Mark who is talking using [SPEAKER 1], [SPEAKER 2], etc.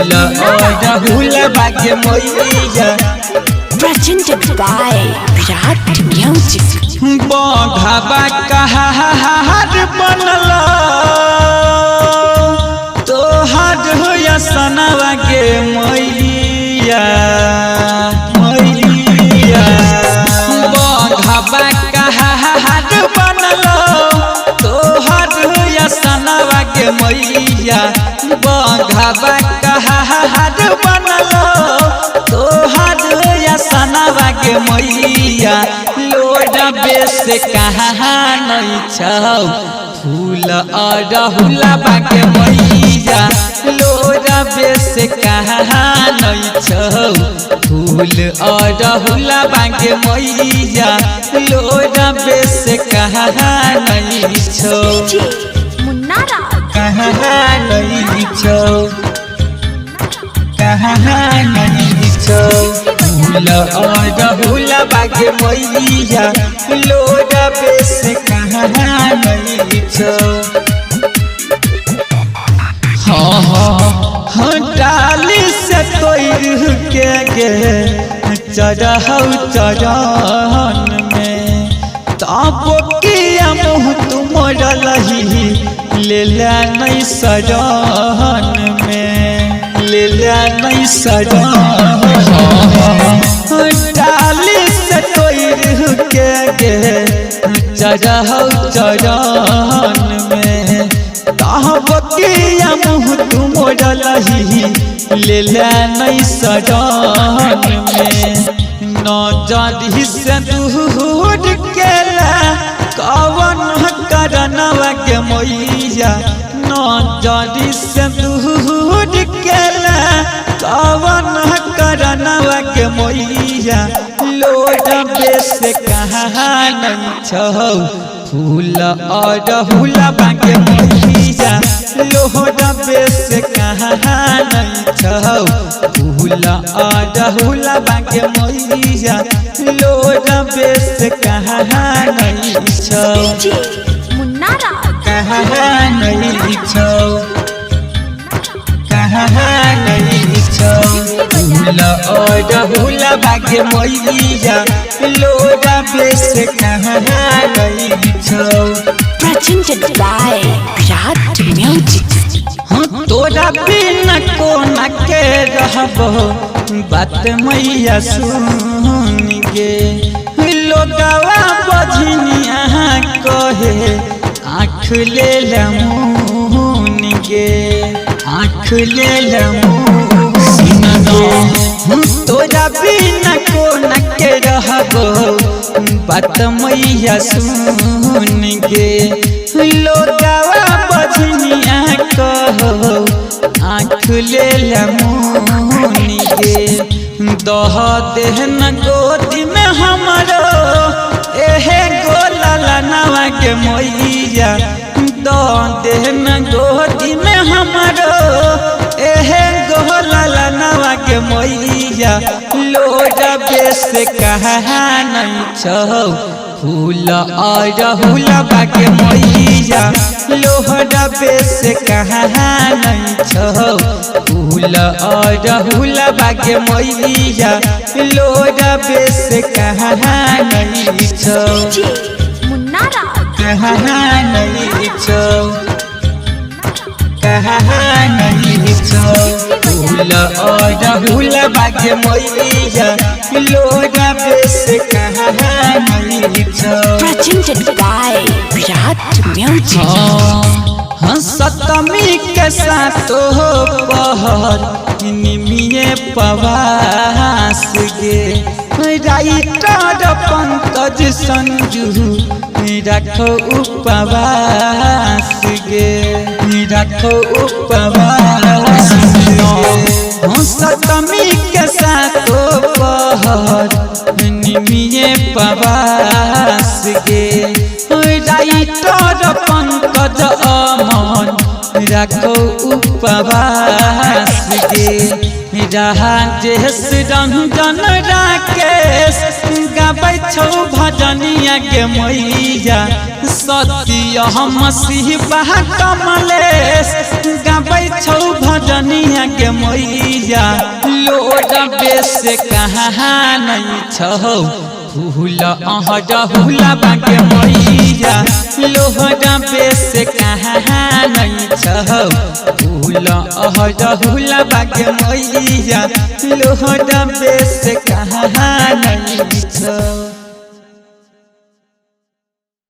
[SPEAKER 1] फूल अड़हुल बागे मैया।
[SPEAKER 2] Presented by Virat Music.
[SPEAKER 1] बघाबा कहार बनल तोहर होया सनवा गे मैया मैया। बघाबा कहार बनल तोहर होया सनवा गे मैया। बघाबा कहार बनल तोहर होया सनवा गे मैया। लोड बेस कहाँ नहीं छौ फूल अड़हुल बागे मैया। लोड बेस कहाँ नहीं छौ फूल अड़हुल बागे मैया। लोड बेस कहाँ नहीं छौ
[SPEAKER 2] DJ Munna Raj.
[SPEAKER 1] कहाँ नहीं छौ कहाँ नहीं छौ फूल अड़हुल बागे मैया। लोड बेस कहाँ नहीं छौ। हाँ हाँ हाँ डाली से तोड़ के गे चढ़ौ चरण में तब किया मुँह तुम रही ले नहीं शरण में ले नहीं शरण। डाली से तोड़ के गे चढ़ौ चरण में तब किया मुँह तुम रही ले नहीं शरण में। नजर से दूर केला कवन करनवा के मैया। नजर से दूर केला कवन करनवा के मैया। लोड बेस कहाँ नहीं छौ फूल अड़हुल बागे मैया। लोड बेस कहाँ नहीं छौ फूल अड़हुल बागे मैया। लोड बेस कहाँ नहीं छौ
[SPEAKER 2] DJ Munna Raj.
[SPEAKER 1] कहाँ नहीं छौ कहाँ नहीं छौ फूल अड़हुल बागे मैया। लोड बेस कहाँ नहीं छौ।
[SPEAKER 2] Presented by Virat Music.
[SPEAKER 1] हाँ तोरा बिना कोना के रहबो बात मैया सुन गे। लोगवा बझनिया कहे आँख ले लमून गे आँख ले लमून गे। तोरा बिना कोना के रहबो बात मैया सुन गे। लोगवा बझनिया कहो आँख ले लमून गे। दह देहन गोदी में हमरो एहे गोला लनवा के मैया। दह देहन गोदी में हमरो एहे गोला लनवा के मैया। लोड बेस कहाँ नहीं छौ फूल अड़हुल बागे मैया। लोड बेस कहाँ नहीं छौ फूल अड़हुल बागे मैया। लोड बेस कहाँ नहीं छौ
[SPEAKER 2] DJ Munna Raj.
[SPEAKER 1] कहाँ नहीं छौ कहाँ नहीं छौ फूल अड़हुल बागे मैया। लोड बेस कहाँ नहीं छौ।
[SPEAKER 2] Presented by Virat Music.
[SPEAKER 1] हाँ सतमी के सातो पहर निमिये पवास गे। राइटर पंकज संजू रखो उपवास गे रखो उपवास गे। सतमी के सातो पहर निमिये पवास गे। राइटर पंकज अमन रखो उपवास गे। राजेश रंजन राकेश। गाबै छौ भजनिया गे मैया। सत्य मसीह बा कमलेश गाबै छौ भजनिया गे मैया। लोड बेस कहाँ नहीं छौ फूल अहरहुला बागे मैया। लोहरा बेस कहाँ नहीं छौ फूल अहरहुला बागे मैया। लोहरा बेस कहाँ नहीं छौ।